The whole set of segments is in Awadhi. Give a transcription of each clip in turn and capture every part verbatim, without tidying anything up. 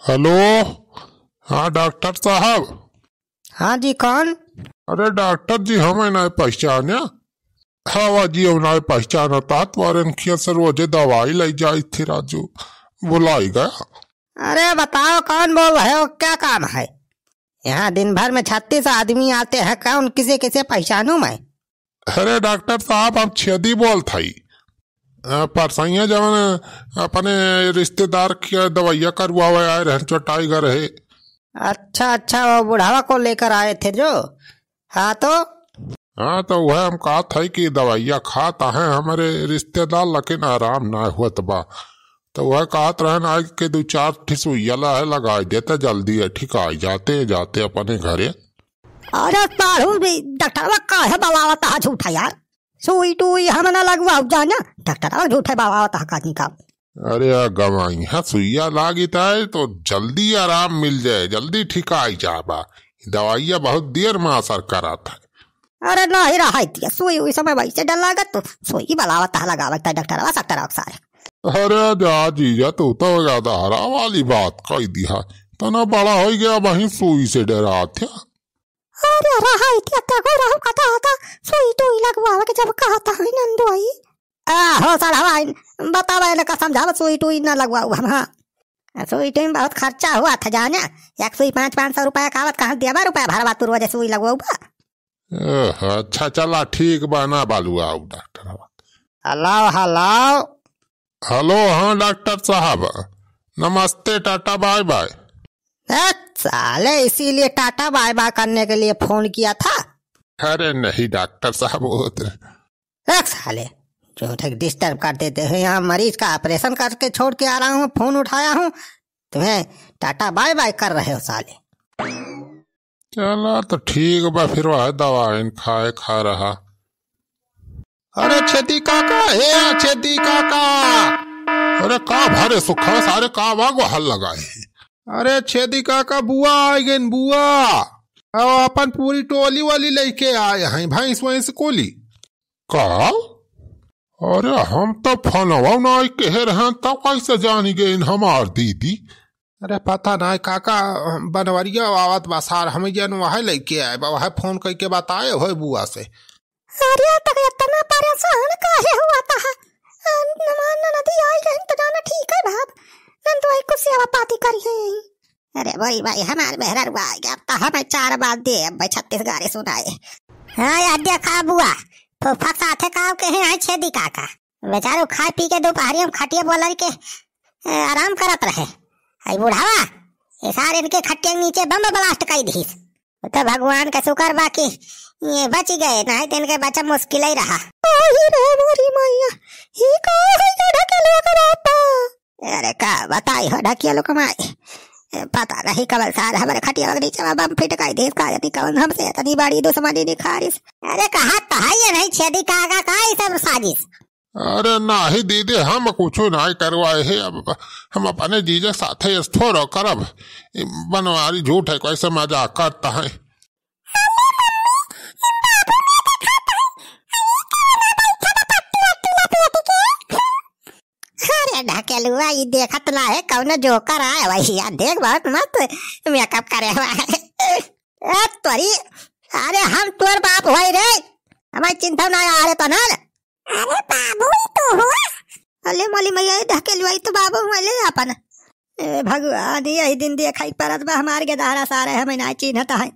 हेलो, हाँ डॉक्टर साहब। हाँ जी, कौन? अरे डॉक्टर जी, हमें नाहीं पहचान्या। हाँ जी, हम नाहीं पहचान्या, तुम्हारे खिया से रोजे दवाई लइ जाइत ही राजू, भुलाइ गया। अरे बताओ, कौन बोल रहे हो, क्या काम है? यहाँ दिन भर में छत्तीस आदमी आते हैं, कौन किसे किसे पहचानूं मैं? अरे डॉक्टर साहब, हम छेदी बोलत हई। अ, परसैया जवन अपने रिश्तेदार के दवाइया करवावे आए रहन, चोटाई घर है। अच्छा, अच्छा, वो बुढ़ावा को लेकर आए थे जो। हाँ तो? हाँ, तो वह हम कहत हई कि दवाइया खात हैं हमरे रिश्तेदार, लेकिन आराम ना होत बा। तो वह कहत रहन, आज के दो चार ठे सुइया ला है, लगाई देते, जल्दी है, ठीक आ जाते, जाते अपने घरे। अरे साढ़ू भी डॉक्टरवा काहे बलावत है झूठा यार? सुई टुई हम ना लगवाऊ जाना, डॉक्टरवा झूठे बलावत है कहीं का। अरे आ गवाई है, सुइया लागित है तो जल्दी आराम मिल जाए, जल्दी ठीक आ जाबा। दवाइया बहुत देर में असर करत है। अरे नाहीं रहा इतिया, सुई उई समय वैसे डर लागत तो सुई बलावत है, लगावत है डॉक्टरवा, डॉक्टरवा सारे। अरे जा जीजा, तू तो ज्यादा हरा वाली बात कह दिया। तना बड़ा हो गया, वहीं सुई से डरात है। अरे रहा इतिया, तगो रहू कथा था, सुई टुई लगवावे के जब कहता है नंदोई। आ, हो साढ़वा, बतावा इनका समझावा, सुई टुई ना लगवाऊ हम, हाँ। सुई टुई में बहुत खर्चा हुआ था जाने, एक सुई पाँच, पाँच सौ रुपया का आवत, कहाँ देबा रुपया भरवा तू रोजे सुई लगवाऊ बा। ओह, अच्छा, चला, ठीक बा, ना बालू, आओ डॉक्टर। हेलो, हेलो। हेलो, हाँ डॉक्टर साहब, नमस्ते, टाटा बाय बाय। ए, साले, इसीलिए टाटा बाय बाय करने के लिए फोन किया था? अरे नहीं डॉक्टर साहब, वो तो ए, साले, झूठे डिस्टर्ब कर देते हैं। यहाँ मरीज का ऑपरेशन करके छोड़ के आ रहा हूँ, फोन उठाया हूँ, तुम्हें टाटा बाय बाय कर रहे हो साले। चला तो ठीक बा, फिर वह दवाइन खाए खा रहा। अरे छेदी काका, हे छेदी काका। अरे का भरे सुखवा सारे का बा गोहर लगाए हैं? अरे छेदी काका, बुआ आ गइन, बुआ। अब अपन पूरी टोली वाली लइके आए हैं, भैंस वैंस कोली। का? अरे हम तो फोनवा नाहीं कहे रहन, तब कैसे जानी गइन हमार दीदी? अरे पता नाहीं काका, बनवरिया आवत बा सार, हम जन वह लइके आए बा, वह फोन कइके बताए होए बुआ से। अरे तक इतना परेशान काहे हुआ था? हमार ननदी आई गइन तो जाना ठीक है बाप, नंदोई कुछ सेवा पाती करी है। अरे भाई भाई, हमार मेहररुआ आ गया, अब तो हमें चार बार दे, अब भाई छत्तीस गारी सुनाए। हाँ यार देखा बुआ, फूफा के साथे का कहे हैं छेदी काका, बेचारो खाए पी के दोपहरिया में खटिया बोलर के, ए, आराम करत रहे। आई बुढ़ावा, ये सारे इनके खटिया के नीचे बम ब्लास्ट कर दीस। वो तो भगवान का शुक्र बा कि ये बच गए, नहीं तो इनके बचा मुश्किल ही रहा। आई रे मोरी मैया, ये का है ये ढकेलुआ का बापा? अरे का बताई हो ढकेलुआ का माई, ए, पता नहीं कवन सार हमारे खटिया के नीचे बम फिटकाई दीस, का जानी कवन हमसे इतनी बड़ी दुश्मनी निखारिस। अरे कहा तो है ये नहीं छेदी काका, का ये सब साजिश? अरे नाही दीदी, हम कुछ नाही करवाए है। अब हम अपने जीजा साथे थोड़ो करब। ई बनवारी झूठ है, कैसे मजाक करता है। अरे ढकेलुआ, ई देखत ना है, कौनो जोकर आए वही यार, देख बहुत मस्त मेकअप करे हुआ है। ए तोरी, अरे हम तोर बाप होई रे, हमारी चिंता ना आ रे तनल। अरे बाबू, ई तो हुआ। अले मोली मैया, ए ढकेलुआ, ई तो बाबू हुआ ले अपन। ए भगवान, यही दिन देखाई परत बा हमार गेदहरा सारे, हमें ना चिन्हत है।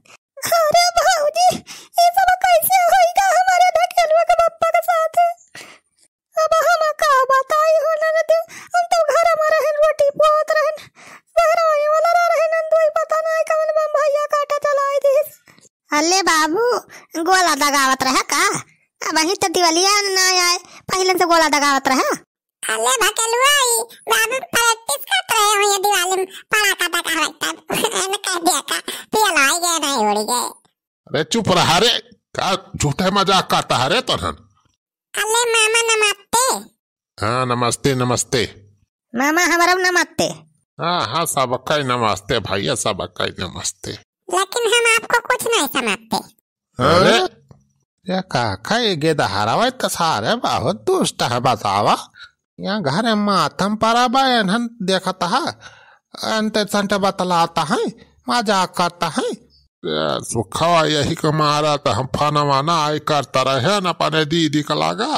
अरे भौजी, ई सब कैसे होइगा हमारे ढकेलुआ के पप्पा के साथ? अब हम का बताई हो ननद, हम तो घर में रहन, रोटी पोत रहन, बहरावे वाला ना रहे नंदोई, पता ना कवन बम भैया काटा चलाई दिस। अले बाबू, गोला दगावत रहा का? अबहीं तो दिवालिया ना आए, पहिले से गोला दगावत रहा। अले भकेलुआ, ई बाबू प्रैक्टिस करत रहे हुए दिवाली में पड़ाका दगावत तब। एने कह दिया का, पियल आई गए नहीं उड़ गए। अरे चुप रहा रे, का झूठे मजाक करता है रे तोहन? अले मामा नमस्ते। हाँ नमस्ते नमस्ते। मामा हमारा नमस्ते। हाँ हाँ, सबका ही नमस्ते भैया, सबका ही नमस्ते। लेकिन हम आपको कुछ नहीं समझते। अरे? अरे? ये काका, ये गेदहरवा तो सारे बहुत दुष्ट है, बतावा। यहाँ घरे मातम परा बा, एनहन देखत हा। अंटे संटे बतलाता है, मजाक करता है। ए, सुखवा, यही के मारा त हम फोनवा नाहीं करता रहेन अपने दीदी का लगा।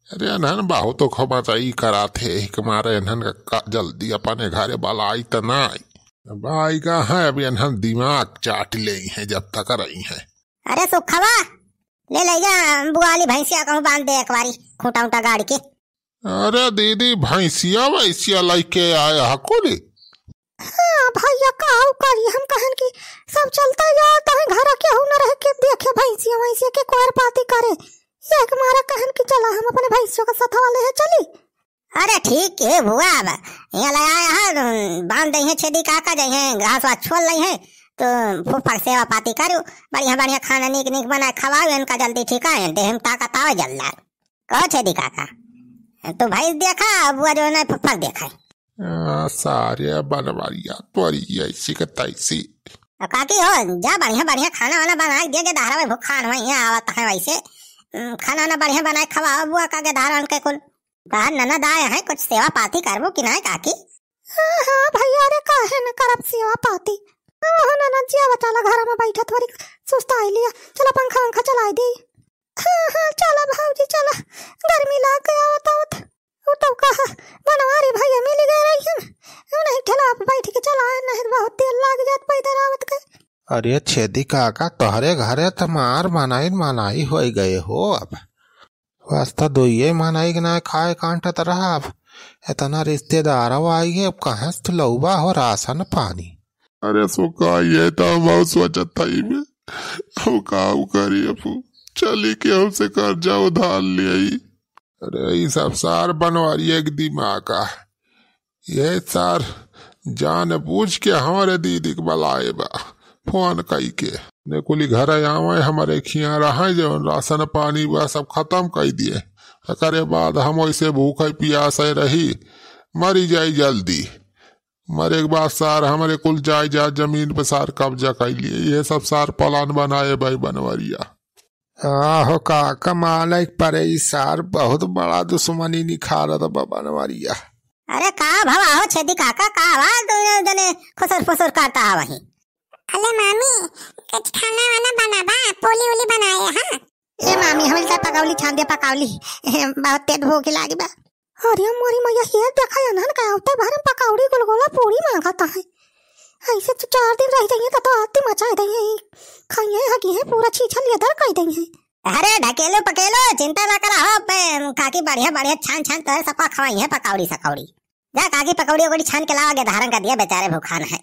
अरे, एनहन बहुत तो खबर ई करात है, यही के मारे एनहन का, का जल्दी अपने घरे बलाई त नाहीं। अब आइगा है, अब एनहन दिमाग चाट लेइहैं जब तक रहिहैं। अरे सुखवा, ले लइ जा बुआली भैंसिया कहूँ बांध दे एक बारी, खूंटा उंटा गाड़ के। अरे दीदी, भैंसिया वैसिया लइके आए हको रे? हाँ भइया, काउ करी, हम कहन कि सब चलता जाता है, घर केहू न रह के देखे भैंसिया वैसिया के कोर पाती करे, यही के मारा कहन कि चला हम अपने भैंसियों का सथवा लेहे चली। अरे ठीक है बुआ, अब यहाँ ले आया है, बांध दइहैं, छेदी काका जइहैं, घास वास छोल लइहैं, तो फुफा के सेवा पाती करू, बढ़िया बढ़िया खाना नीक नीक बनाए खवाओ, इनका जल्दी ठीक है, देह में ताकत आवे जल्दी। कहो छेदी काका, तू भैंस देखा, बुआ जो है फुफा के देखा। आ, सारे बनवारिया तोरी ऐसी के तैसी। आ, काकी हो, जा बढ़िया बढ़िया खाना वाना बनाए दे, के दहरा में भूखान हुआ यहाँ आवत है वैसे। उम, खाना वाना बढ़िया बनाए खवाओ बुआ का के दहरा के कुल। बाहर ननद आए हैं, कुछ सेवा पाती करबो कि नाहीं काकी? हाँ, हाँ भइया, अरे काहे न करब सेवा पाती। हाँ, हाँ, ननद जी, आवा चला घर में बैठत बारी, सुस्ताइ लिया, चला पंखा वंखा चलाइ दी। हाँ, हाँ, चला भौजी, चला, गर्मी लाग गया आवत आवत। उ तब कहा, बनवारी भइया मिलि गए रही हम, उन्हीं ठेला पे बैठ के चला आए, नहीं बहुत देर लाग जात पैदल आवत के। अरे छेदी काका, तोहरे घरे त मार मनाई मनाई होइ गए हो अब। वास्ता दोइये मनई के नाय खाए कांटत रहब। एतना रिश्तेदार आई है, अब कहाँ से लउबा हो राशन पानी? अरे सुखा, ये तो हम बहुत सोचत था इमे। हम काउ करी अब? चली के हमसे कर्जा उधार ले आई। अरे ई सब सार बनवारी एक दिमाग का। ये सार जान बूझ के हमरे दीदी के बलाए बा, फोन कई के। ने कुली घर आवे, हमरे खिया रहे, जवन राशन पानी बा सब खतम कई दिए। एकरे बाद हम वैसे भूखे पियासे रही, मरी जाई जल्दी। मरे के बाद सार हमरे कुल जायदाद जमीन पे सार कब्जा कई लिए। ये सब सार प्लान बनाए भाई बनवरिया। आहो काका, मालक परे ई सार बहुत बड़ा दुश्मनी निखारत बा बनवरिया। अरे का भवा हो छेदी काका, का आवाज दुनो जने खुसुर फुसुर करता है वहीं? अले मामी, कुछ खाना वाना बनाबा, पोली ओली बनाए हाँ। ए मामी, हमरे साथ पकौली छान दे, पकौली। बहुत तेज भूख लागी बा। अरे मोरी मैया, ये देखा एनहन का आवते भर में पकौड़ी गुलगुला पूरी मांगता है। ऐसे तो चार दिन रह जाइए तो, तो आरती मचाए देइए, खाइए हगिए पूरा छीछा लेदर कई देइए। अरे ढकेलो पकेलो, चिंता ना करा हो, बे, काकी बढ़िया बढ़िया छान छान तोरे सबका खवाई है पकौड़ी सकौड़ी। जा काकी पकौड़ी उकौड़ी छान के लावा, गेधारन का दिया, बेचारे भूखान है।